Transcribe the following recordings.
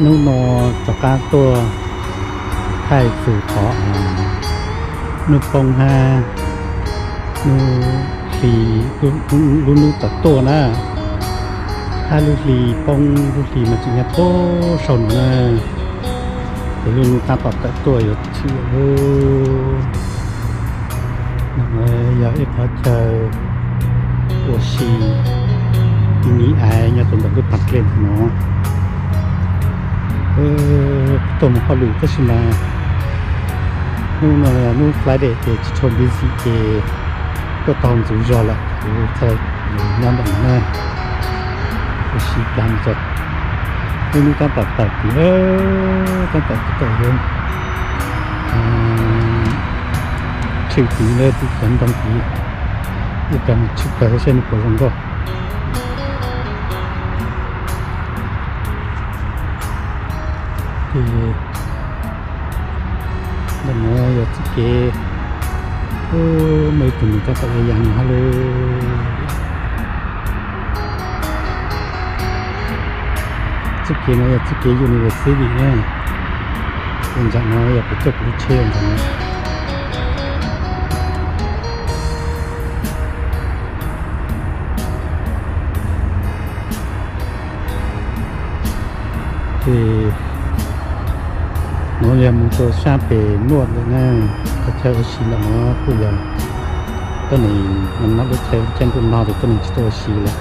Hnub no rov qab tuaj thaij txug qhov hnub poob hab hnub hli, lub hnub tawm tuaj na, hab lub hli poob, lub hli mas tseem nyob puag saum no na, ces lub hnub tab tom tawm tuaj yuav tshwm lawm. Yog ib qhov chaw ua si, mi ais nyob rau ntawm lub pas dlej no. Tuaj mus hauj lwm tab sis mas hnub no hnub Friday ces tsis tshua busy ces tuaj tau ntxuv zog lawm, kuv txhaj nyob ntawm no na. Ua si plas mus txog, lub hnub tab tom tawm tid, tab tom tawm yuav tshwm tid lawm, twb cov ntoo tid, ib plas mus tshwm plaws saib nws puas zoo nkauj. Ces ntawm no yog txuj kev, muaj ib tug nws tab tom ua yas no hab lawm. Txuj kev no yog txuj kev university na, ces nram no yog kuv tuaj kuv lub tsheb ntawm no. Ces no yog mus rau sab pem nuaj ntawm na, qhov chaw ua si ntawm no kuj yog tuab neeg no, lub chaw caij ntuj no ces tuab neeg tsis tau ua si lawm.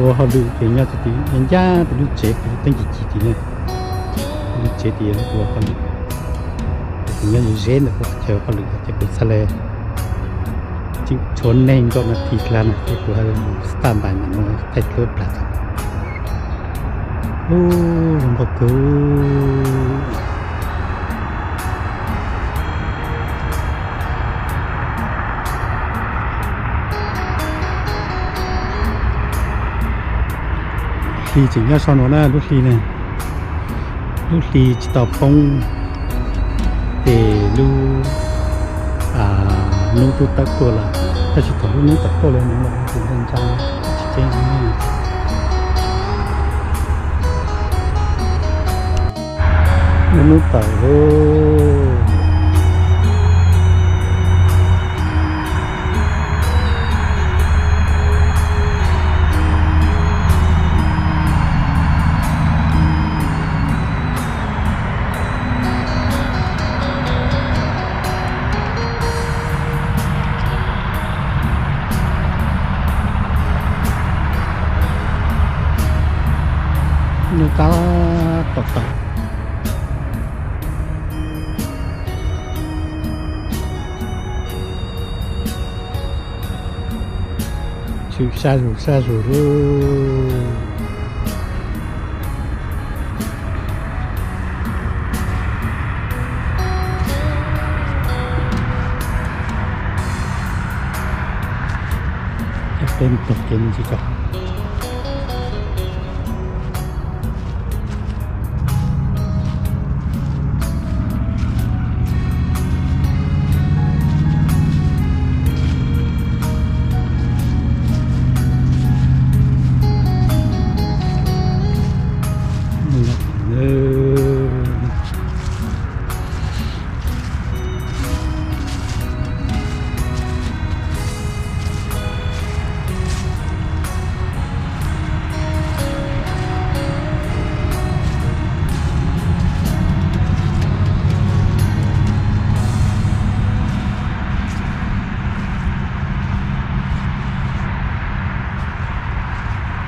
Ua hauj lwm ces nyob txog tim ncaj ncaj pem lub tsev pem lub teeb ci ci tid na, lub tsev tid ua hauj lwm. Kuv nyob ze ze ntawm kuv qhov chaw hauj lwm ces kuv txhaj le tseem tshuav nees nkaum nas this dlha na ces kuv start by ntawm no thaij dlua plas txog. Ub, zoo nkauj kawg. Hli tseem nyob saum no na, lub hli na, lub hli tsis tau poob, ces lub hnub twb tawm tuaj lawm, tab sis thaum lub hnub tawm tuaj lawm no los tus ntsa ntsa tsis ceeb. Lub hnub tawm lawm. Nws tab tom tawm. Tshwm sab zus sab zus lawm. Peb mus taug kev mus ntxiv tso.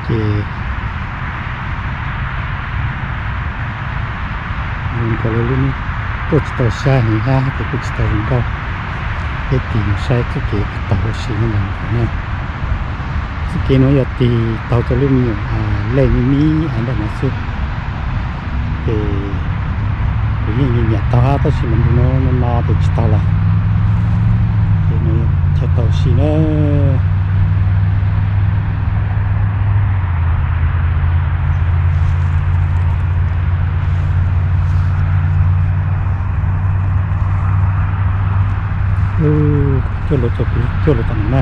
Ces zoo nkaus li lub hnub tuaj tsis tau sab heev hab ces kuj tsis tau zoo nkauj. Peb tig mus saib txuj kev puas tau ua si no ntag na. Txuj kev no yog tig taug rau lub me nyuam lej me me ntawm no xwb. Ces kuv yeej nyiam nyiam taug hab tab sis mas ntu no no no ces tsis taug lawm. Ces no chaw tau ua si na. Cuaj luas, cuaj luas tom no na.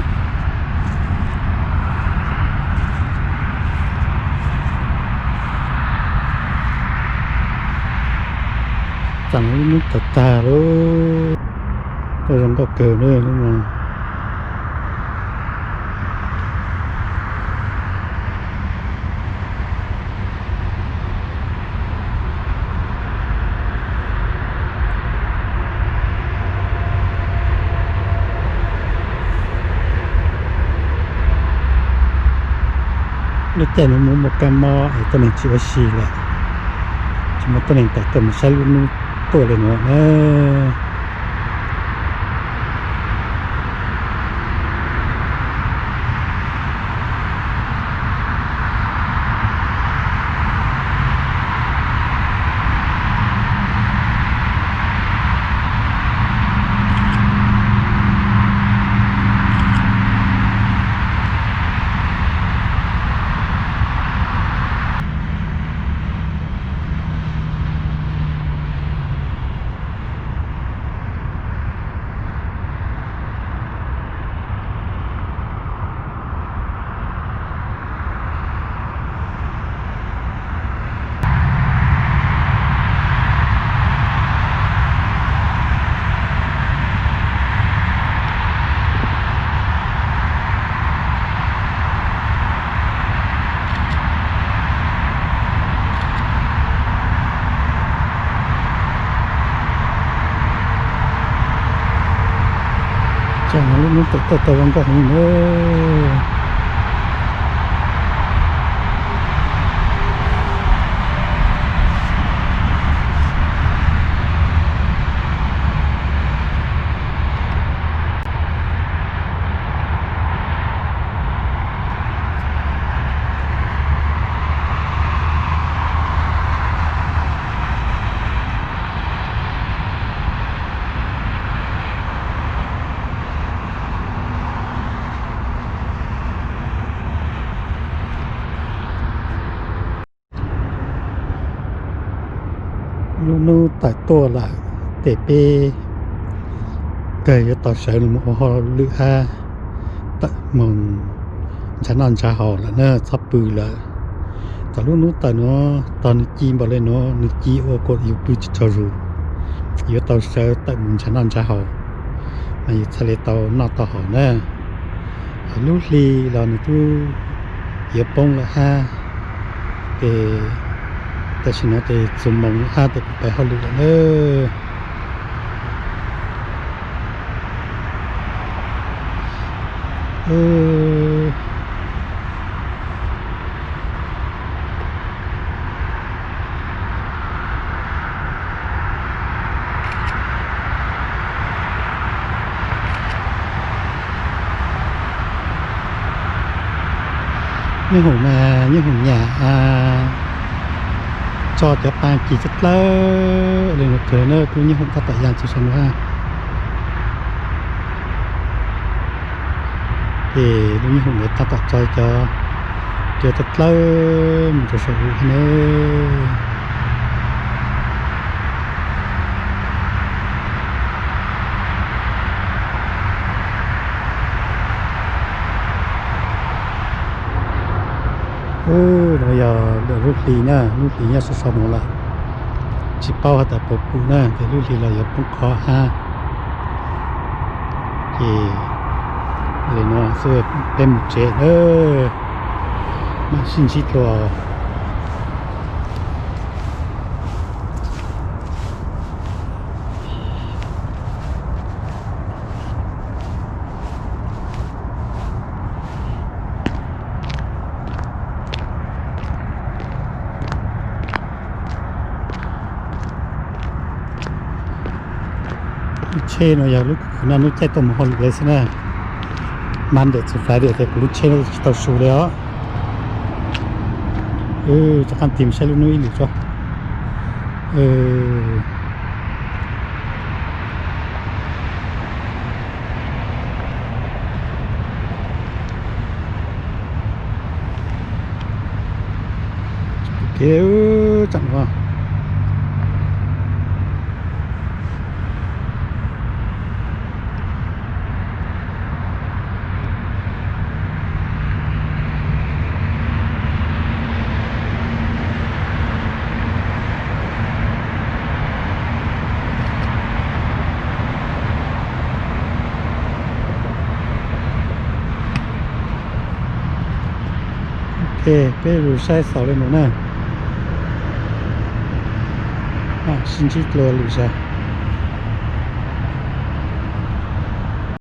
Tag lub hnub tag tag lawm, tau zoo nkauj kawg li lub no. Lub caij no muaj muaj kab mob es tuab neeg tsis ua si lawm, tsis muaj tuab neeg tawm tuaj mus saib lub hnub tuaj li no na. Tsaam lub hnub tawm tuaj tau zoo nkauj heev na. Lub hnub tawm tuaj lawm, ces peb kawg yuav tau sawv los mus ua hauj lwm hab tawm mus nrhav noj nrhav haus lawm na, txhob pw lawm. Thaum lub hnub tawm nuav tog nwg ci npaum le nuav, nwg ci ua kuas yus pw tsis tsaug zug, yuav tau sawv tawm mus nrhav noj nrhav haus, mas yus txhaj le tau noj tau haus na. Lub hli los nws twb yuav poob lawm hab, ces tam sim no ces txug moos hab ces kuv pais hauj lwm lawm na. Nyob hoom mas nyob hoom nyam tso cov paa kis dlawb dlawb le nuav kawg na, kuv nyob hoom tab tom ya txug saum nuav hab. Ces lub nyob hoom ntawd tab tom tso cov cua dlawb dlawb mus rau saum u hab na. Nuav yog lub hli na, lub hli nyob sab saum nuav lawm. Tsis paub has tas puas pum na, ces lub hli los yuav poob qho hab. Ces le nuav xwb peb mus tsev lawm, mam sib ntsib dlua. Lub tsheb no yog lub kwv no lub caij tuaj mus hauj lwm le xwb na. Monday txug Friday ces kuv lub tsheb no tsis tau su li os. Rov qab tig mus saib lub hnub ib lwm tso. Kev tseem no. Ces peb mus saib xaus li no na. Sib ntsib dlua lwm zaus.